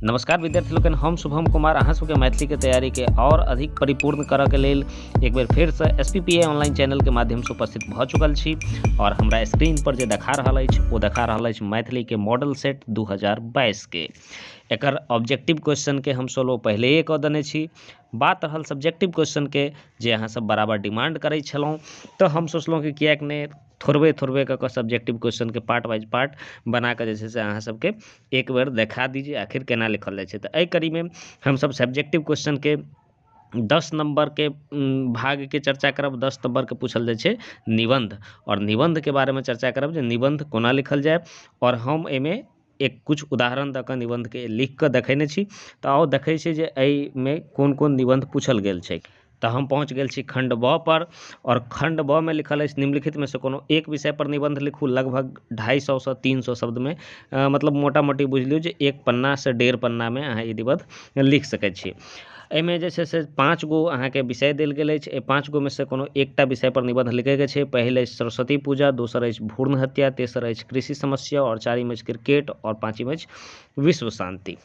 नमस्कार विद्यार्थी लोकनि, हम शुभम कुमार अहाँ सबके मैथिलीके तैयारीके आओर अधिक परिपूर्ण करऽके लेल एक बेर फेरसँ S P P A online चैनलके माध्यमसँ उपस्थित भऽ चुकल छी। आओर हमरा स्क्रीन पर जे देखा रहल अछि ओ देखा रहल अछि मैथिलीके मॉडल सेट 2022के। एकर ऑब्जेक्टिव क्वेश्चनके हम सोल्व पहिलेए कऽ देने छी। बात रहल सब्जेक्टिव क्वेश्चनके जे अहाँ सब बराबर डिमांड करै छलहुँ, तऽ हम सोचलहुँ कि किएक नहि थोड़बे थोड़बे कऽ कऽ सब्जेक्टिव क्वेश्चनके पार्ट वाइज पार्ट बना कऽ जे छै से अहाँ सबके एक बेर देखा दी जे आखिर केना लिखल जाइ छै। तऽ एहि कड़ीमे हमसब सब्जेक्टिव क्वेश्चनके 10 नम्बरके भागके चर्चा करब। 10 नम्बरके पूछल जाइ छै निबन्ध, आओर निबन्धके बारेमे चर्चा करब जे निबन्ध कोना लिखल जाय। आओर हम एहिमे एक कुछ उदाहरण दऽ कऽ निबन्धके लिख कऽ देखेने छी। तऽ आउ देखै छी जे एहिमे कोन कोन निबन्ध पूछल गेल छै। तऽ हम पहुँच गेल छी खण्ड ब पर, आओर खण्ड ब मे लिखल अछि निम्नलिखितमे से कोनो एक विषय पर निबन्ध लिखू, लगभग 250 से 300 शब्दमे, मतलब मोटा मोटी बुझि लियौ जे 1 पन्ना से 1.5 पन्नामे अहाँ ई निबन्ध लिख सकै छी। एहिमे जे छै से 5 गो अहाँके विषय देल गेल अछि। एहि 5 गोमे से कोनो एकटा विषय पर निबन्ध लिखैके छै। पहिल अछि सरस्वती पूजा, दोसर अछि भ्रूण हत्या, तेसर अछि कृषि समस्या, आओर चारिम अछि क्रिकेट, आओर पाँचम अछि विश्व शान्ति।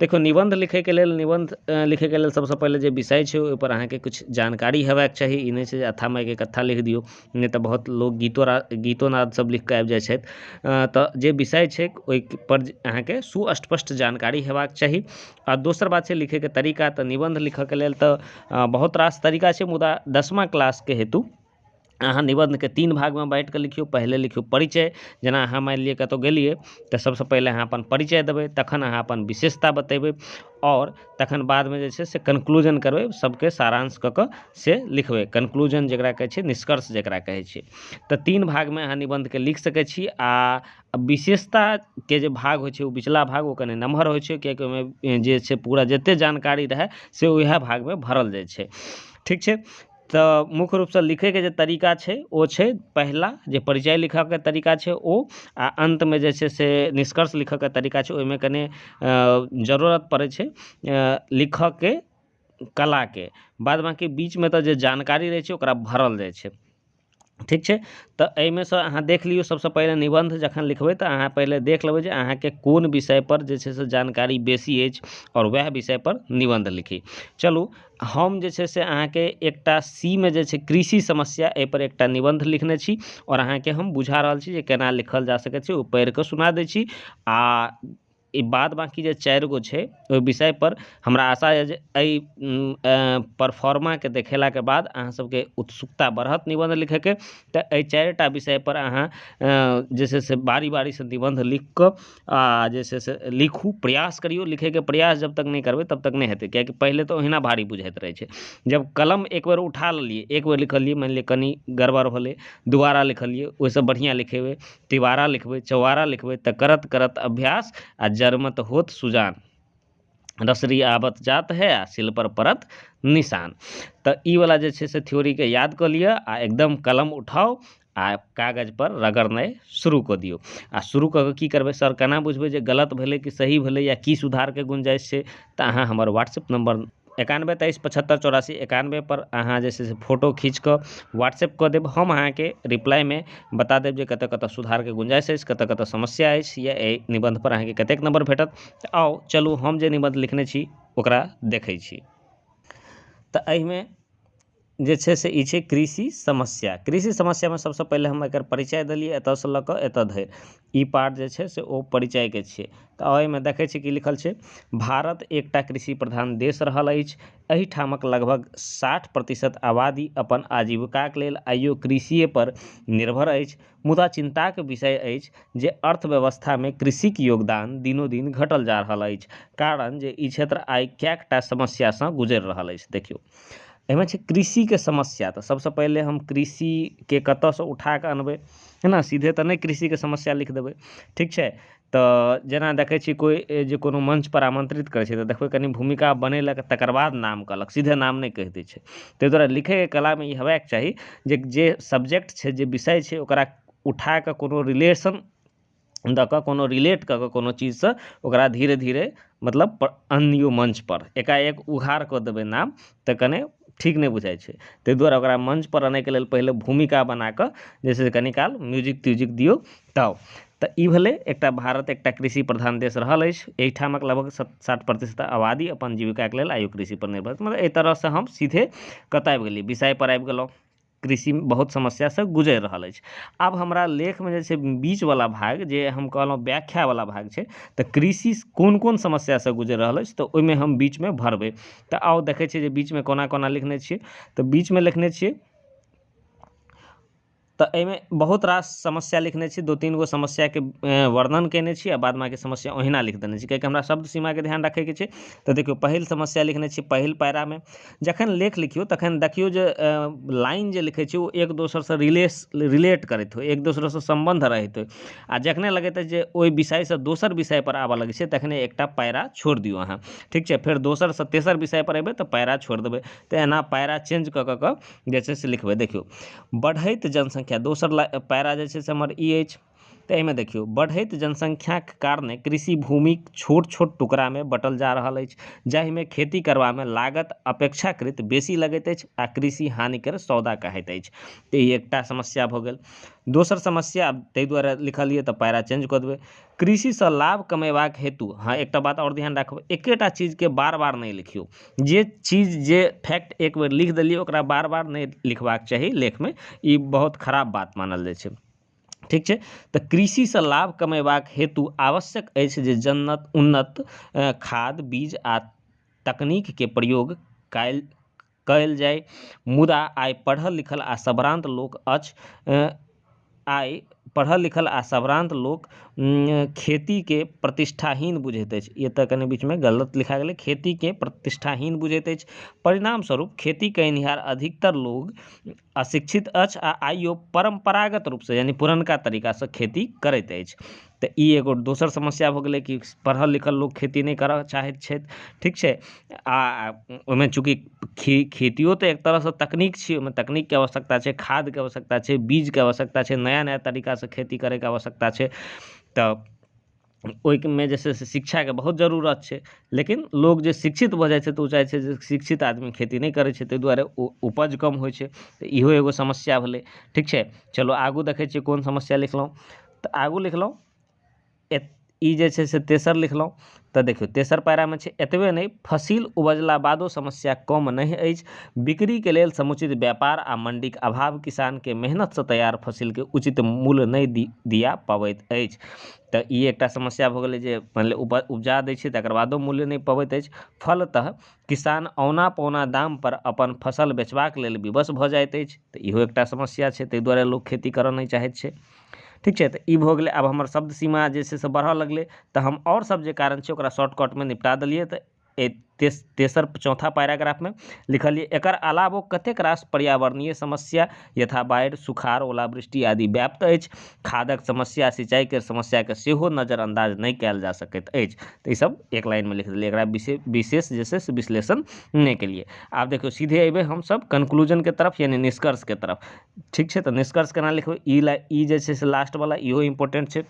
देखियौ, निबन्ध लिखैके लेल सबसँ पहिले जे विषय छै ओहिपर अहाँके किछु जानकारी हेबाक चाही। ई नहि छै जे अथा मायके कथा लिख दियौ, नहि तऽ बहुत लोक गीतो नाद सब लिख कऽ आबि जाइ छथि। तऽ जे विषय छै ओहिपर अहाँके सुस्पष्ट जानकारी हेबाक चाही। आ दोसर बात छै लिखैके तरीका। तऽ निबन्ध लिखऽके लेल तऽ बहुत रास तरीका छै, मुदा 10मा क्लासके हेतु अहाँ निबन्धके 3 भागमे बाँटि कऽ लिखियौ। पहिले लिखियौ परिचय, जेना अहाँ मानि लिअ कतहु गेलियै तऽ सबसँ पहिले अहाँ अपन परिचय देबै, तखन अहाँ अपन विशेषता बतेबै, आओर तखन बादमे जे छै से कन्क्लूजन करबै, सबके सारांश कऽ कऽ से लिखबै। कन्क्लूजन जकरा कहै छै, निष्कर्ष जकरा कहै छै। तऽ 3 भागमे अहाँ निबन्धके लिख सकै छी। आ विशेषताके जे भाग होइ छै ओ बिचला भाग ओ कनि नमहर होइ छै, कियाकि ओहिमे जे छै पूरा जते जानकारी रहै से उएह भागमे भरल जाइ छै। ठीक छै, तऽ मुख्य रूपसँ लिखैके जे तरीका छै ओ छै पहिला जे परिचय लिखऽके तरीका छै ओ, आ अन्तमे जे छै से निष्कर्ष लिखऽके तरीका छै। ओहिमे कनि जरूरत पड़ै छै लिखऽके कलाके। बाद बाँकी बीचमे तऽ जे जानकारी रहै छै ओकरा भरल जाइ छै। ठीक छै, तऽ एहिमे सँ अहाँ देख लियौ। सबसँ पहिले निबन्ध जखन लिखबै तऽ अहाँ पहिले देख लेबै जे अहाँके कोन विषय पर जे छै से जानकारी बेसी अछि, आओर वएह विषय पर निबन्ध लिखी। चलू, हम जे छै से अहाँके एकटा सी मे जे छै कृषि समस्या, एहिपर एकटा निबन्ध लिखने छी, आओर अहाँके हम बुझा रहल छी जे केना लिखल जा सकै छै, ओ पढ़ि कऽ सुना दै छी। आ ई बाद बाँकी जे 4 गो छै ओहि विषय पर हमरा आशा यऽ जे एहि परफॉर्माके देखेलाके बाद अहाँ सबके उत्सुकता बढ़त निबन्ध लिखैके। तऽ एहि 4टा विषय पर अहाँ जे छै से बारी बारीसँ निबन्ध लिख कऽ आ जे छै से लिखू, प्रयास करियौ। लिखैके प्रयास जब तक नहि करबै तब तक नहि हेतै, कियाकि पहिले तऽ ओहिना भारी बुझाइत रहै छै। जब कलम एक बेर उठा लेलियै, एक बेर लिखलियै, मानि लिअ कनि गड़बड़ भेलै, दोबारा लिखलियै, ओहिसँ बढ़िआँ लिखेबै, तिबारा लिखबै, चौबारा लिखबै, तऽ करत करत अभ्यास आ जरमत होत सुजान, रसरी आबत जात है आ सिल पर परत निशान। तऽ ई वाला जे छै से थ्योरीके याद कऽ लिअ आ एकदम कलम उठाउ आ कागज पर रगड़नाइ शुरू कऽ दियौ। आ शुरू कऽ कऽ की करबै सर, केना बुझबै जे गलत भेलै कि सही भेलै या की सुधारके गुंजाइश छै? तऽ अहाँ हमर व्हाट्सएप नंबर 91 23 75 84 91 पर अहाँ जे छै से फोटो खींच कऽ व्हाट्सएप कऽ देब। हम अहाँके रिप्लाइमे बता देब जे कतऽ कतऽ सुधारके गुंजाइश अछि, कतऽ कतऽ समस्या अछि, या एहि निबन्ध पर अहाँके कतेक नंबर भेटत। तऽ आउ चलू, हम जे निबन्ध लिखने छी ओकरा देखै छी। तऽ एहिमे जे छै से ई छै कृषि समस्या। कृषि समस्यामे सबसँ पहिले हम एकर परिचय देलियै, एतऽसँ लऽ कऽ एतऽ धरि ई पार्ट जे छै से ओ परिचयके छियै। तऽ एहिमे देखै छी कि लिखल छै, भारत एकटा कृषि प्रधान देश रहल अछि। एहिठामक लगभग 60% आबादी अपन आजीविकाके लेल आइयो कृषिए पर निर्भर अछि। मुदा चिन्ताके विषय अछि जे अर्थव्यवस्थामे कृषिक योगदान दिनोदिन घटल जा रहल अछि, कारण जे ई क्षेत्र आइ कएकटा समस्यासँ गुजरि रहल अछि। देखियौ, एहिमे छै कृषिके समस्या। तऽ सबसँ पहिले हम कृषिके कतऽसँ उठा कऽ अनबै, है ना? सीधे तऽ नहि कृषिके समस्या लिख देबै। ठीक छै, तऽ जेना देखै छी कोइ जे कोनो मंच पर आमंत्रित करै छै तऽ देखबै कनि भूमिका बनेलक तकर बाद नाम कहलक, सीधे नाम नहि कहि दै छै। ताहि दुआरे लिखैके कलामे ई हेबाक चाही जे जे सब्जेक्ट छै, जे विषय छै, ओकरा उठा कऽ कोनो रिलेशन दऽ कऽ, कोनो रिलेट कऽ कऽ कोनो चीजसँ ओकरा धीरे धीरे मतलब अनियौ मंच पर। एकाएक उघार कऽ देबै नाम तऽ कने ठीक नहि बुझाइ छै। ताहि दुआरे ओकरा मंच पर अनैके लेल पहिले भूमिका बना कऽ जे छै से कनि काल म्यूजिक त्यूजिक दियौ तब। तऽ ई भेलै एकटा भारत एकटा कृषि प्रधान देश रहल अछि। एहिठामक लगभग 60% आबादी अपन जीविकाके लेल आइयो कृषिपर निर्भर। मतलब एहि तरहसँ हम सीधे कतऽ आबि गेलियै? विषयपर आबि गेलहुँ। कृषि बहुत समस्यासँ गुजरि रहल अछि। आब हमरा लेखमे जे छै बीचवला भाग जे हम कहलहुँ व्याख्यावला भाग छै, तऽ कृषि कोन कोन समस्यासँ गुजरि रहल अछि, तऽ ओहिमे हम बीचमे भरबै। तऽ आउ देखै छियै जे बीचमे कोना कोना लिखने छियै। तऽ बीचमे लिखने छियै, तऽ एहिमे बहुत रास समस्या लिखने छी, दू तीन गो समस्याके वर्णन कयने छी आ बाद बाँकी समस्या ओहिना लिख देने छी, किएकि हमरा शब्द सीमाके ध्यान रखैके छै। तऽ देखियौ, पहिल समस्या लिखने छी पहिल पैरामे। जखन लेख लिखियौ तखन देखियौ जे लाइन जे लिखै छी ओ एक दोसरसँ रिलेट करैत होइ, एक दोसरसँ सम्बन्ध रहैत होइ, आ जखने लगैत अछि जे ओहि विषयसँ दोसर विषयपर आबऽ लगै छै तखने एकटा पैरा छोड़ि दियौ अहाँ। ठीक छै? फेर दोसरसँ तेसर विषयपर अयबै तऽ पैरा छोड़ि देबै। तऽ एना पैरा चेंज कऽ कऽ कऽ जे छै से लिखबै। देखियौ, बढ़ैत जनसंख्या, दोसर पैरा जे छै से हमर ई अछि। तऽ एहिमे देखियौ, बढ़ैत जनसंख्याके कारणे कृषि भूमि छोट छोट टुकड़ामे बँटल जा रहल अछि, जाहिमे खेती करबामे लागत अपेक्षाकृत बेसी लगैत अछि आ कृषि हानिकर सौदा कहाइत अछि। तऽ ई एकटा समस्या भऽ गेल। दोसर समस्या ताहि दुआरे लिखलियै, तऽ पैरा चेंज कऽ देबै। कृषिसँ लाभ कमेबाक हेतु, हँ, एकटा बात आओर ध्यान राखब, एकेटा चीजके बार बार नहि लिखियौ। जे चीज, जे फैक्ट एक बेर लिख देलियै, ओकरा बार बार नहि लिखबाक चाही लेखमे। ई बहुत खराब बात मानल जाइ छै। ठीक छै? तऽ कृषिसँ लाभ कमेबाक हेतु आवश्यक अछि जे जन्नत उन्नत खाद, बीज आ तकनीकके प्रयोग कयल जाय। मुदा आइ पढ़ल लिखल आ सभ्रान्त लोक अछि, आइ पढ़ल लिखल आ सभ्रान्त लोक खेतीके प्रतिष्ठाहीन बुझैत अछि। एतऽ कनि बीचमे गलत लिखा गेलै। खेतीके प्रतिष्ठाहीन बुझैत अछि। परिणाम स्वरूप खेती कयनिहार अधिकतर लोग अशिक्षित अछि आ आइयो परम्परागत रूपसँ, यानि पुरनका तरीकासँ खेती करैत अछि। तऽ ई एगो दोसर समस्या भऽ गेलै कि पढ़ल लिखल लोक खेती नहि करऽ चाहैत छथि। ठीक छै? आ ओहिमे चूँकि खेतियो तऽ एक तरहसँ तकनीक छियै, ओहिमे तकनीकके आवश्यकता छै, खादके आवश्यकता छै, बीजके आवश्यकता छै, नया नया तरीकासँ खेती करैके आवश्यकता छै। तऽ ओहिमे जे छै से शिक्षाके बहुत जरूरत छै। लेकिन लोक जे शिक्षित भऽ जाइ छै तऽ ओ चाहै छै जे शिक्षित आदमी खेती नहि करै छै, ताहि दुआरे ओ उपज कम होइ छै। तऽ इहो एगो समस्या भेलै। ठीक छै? चलू आगू देखै छियै कोन समस्या लिखलहुँ। तऽ आगू लिखलहुँ ई जे छै से तेसर लिखलहुँ। तऽ देखियौ, तेसर पैरामे छै, एतबे नहि, फसिल उपजला बादो समस्या कम नहि अछि। बिक्रीके लेल समुचित व्यापार आ मण्डीके अभाव किसानके मेहनतसँ तैयार फसिलके उचित मूल्य नहि दिया पबैत अछि। तऽ ई एकटा समस्या भऽ गेलै जे मानि लिअ उपजा दै छै तकर बादो मूल्य नहि पबैत अछि। फलतः किसान औना पौना दामपर अपन फसल बेचबाक लेल विवश भऽ जाइत अछि। तऽ इहो एकटा समस्या छै, ताहि दुआरे लोक खेती करऽ नहि चाहैत छै। ठीक छै? तऽ ई भऽ गेलै। आब हमर शब्द सीमा जे छै से बढ़ऽ लगलै, तऽ हम आओर सब जे कारण छै ओकरा शॉर्टकटमे निपटा देलियै। तऽ तेसर चौथा पैराग्राफमे लिखलियै, एकर अलावो कतेक रास पर्यावरणीय समस्या यथा बाढ़ि, सुखाड़, ओलावृष्टि आदि व्याप्त अछि। खादक समस्या, सिंचाइके समस्याके सेहो नजरअन्दाज नहि कयल जा सकैत अछि। तऽ ईसब एक लाइनमे लिख देलियै, एकरा विशेष जे छै से विश्लेषण नहि केलियै। आब देखियौ, सीधे अयबै हमसब कन्क्लूजनके तरफ, यानि निष्कर्षके तरफ। ठीक छै? तऽ निष्कर्ष केना लिखबै? ई जे छै से लास्टवला इहो इम्पोर्टेंट छै।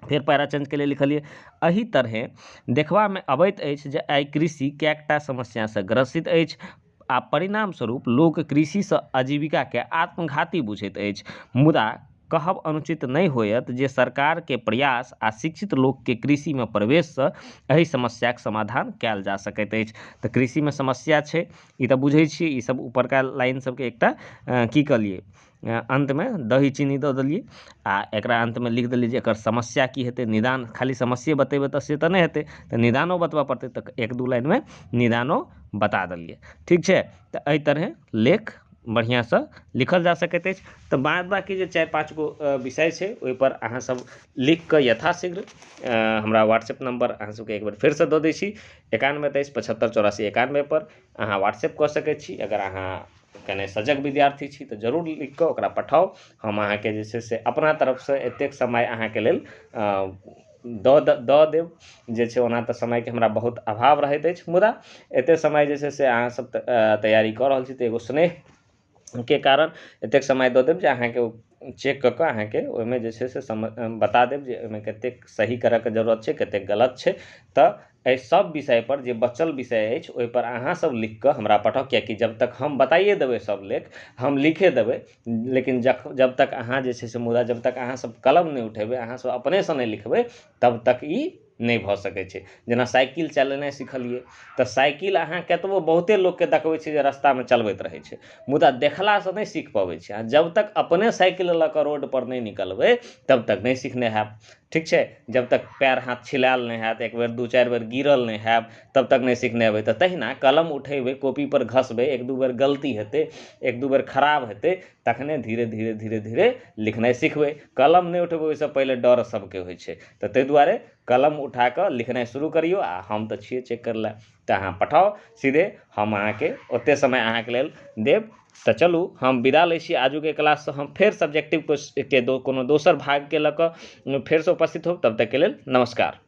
फेर पैरा चेंज के लिए लिखलियै, एहि तरहे देखबामे अबैत अछि जे आइ कृषि कएकटा समस्यासँ ग्रसित अछि आ परिणाम स्वरूप लोक कृषिसँ आजीविकाके आत्मघाती बुझैत अछि। मुदा कहब अनुचित नहि होयत जे सरकारके प्रयास आ शिक्षित लोकके कृषिमे प्रवेशसँ एहि समस्याके समाधान कयल जा सकैत अछि। तऽ कृषिमे समस्या छै, ई तऽ बुझै छियै। ई सब ऊपरका लाइन सबके एकटा की कहलियै, अन्तमे दही चीनी दऽ देलियै आ एकरा अन्तमे लिख देलियै जे एकर समस्या की हेतै, निदान। खाली समस्ये बतेबै तऽ से तऽ नहि हेतै, तऽ निदानो बतबऽ पड़तै। तऽ एक दू लाइनमे निदानो बता देलियै। ठीक छै? तऽ एहि तरहे लेख बढ़िआँसँ लिखल जा सकैत अछि। तऽ बाद बाँकी जे 4-5 गो विषय छै, ओहिपर अहाँसब लिख कऽ यथाशीघ्र हमरा व्हाट्सएप नंबर अहाँ सबके एक बेर फेरसँ दऽ दै छी, 91 23 75 84 91 पर अहाँ व्हाट्सएप कऽ सकै छी। अगर अहाँ कने सजग विद्यार्थी छी तऽ जरूर लिख कऽ ओकरा पठाउ। हम अहाँके जे छै से अपना तरफसँ एतेक समय अहाँके लेल दऽ देब जे छै। ओना तऽ समयके हमरा बहुत अभाव रहैत अछि, मुदा एतेक समय जे छै से अहाँसब तैयारी कऽ रहल छी तऽ एगो स्नेहके कारण एतेक समय दऽ देब जे अहाँके ओ चेक कऽ कऽ अहाँके ओहिमे जे छै से बता देब जे ओहिमे कतेक सही करऽके जरूरत छै, कतेक गलत छै। तऽ एहि सब विषयपर जे बचल विषय अछि ओहिपर अहाँ सब लिखिकऽ हमरा पठाउ, किएकि जब तक हम बताइए देबै सब लेख हम लिखे देबै, लेकिन जब तक अहाँ जे छै से मुदा जब तक अहाँ सब कलम नहि उठेबै, अहाँ सब अपनेसँ नहि लिखबै, तब तक ई नहि भऽ सकै छै। जेना साइकिल चलेनाइ सिखलियै तऽ साइकिल अहाँ कतबो बहुते लोकके देखबै छै जे रस्तामे चलबैत रहै छै, मुदा देखलासँ नहि सीख पबै छै। आ जब तक अपने साइकिल लऽ कऽ रोडपर नहि निकलबै तब तक नहि सिखने हैब। ठीक छै, जब तक पएर हाथ छिलायल नहि हैत, एक बेर दू चारि बेर गिरल नहि हैब, तब तक नहि सिखने हेबै। तऽ तहिना कलम उठेबै, कॉपीपर घसबै, एक दू बेर गलती हेतै, एक दू बेर खराब हेतै, तखने धीरे धीरे धीरे धीरे लिखनाइ सिखबै। कलम नहि उठेबै ओहिसँ पहिले डर सभके होइ छै, तऽ ताहि दुआरे कलम उठा कऽ लिखनाइ शुरू करियौ। आ हम तऽ छियै चेक करै लए, तऽ अहाँ पठाउ सीधे, हम अहाँके ओते समय अहाँके लेल देब। तऽ चलू हम विदा लै छी आजुके क्लाससँ। हम फेर सब्जेक्टिव के कोनो दोसर भागके लऽ कऽ फेरसँ उपस्थित होब। तब तकके लेल नमस्कार।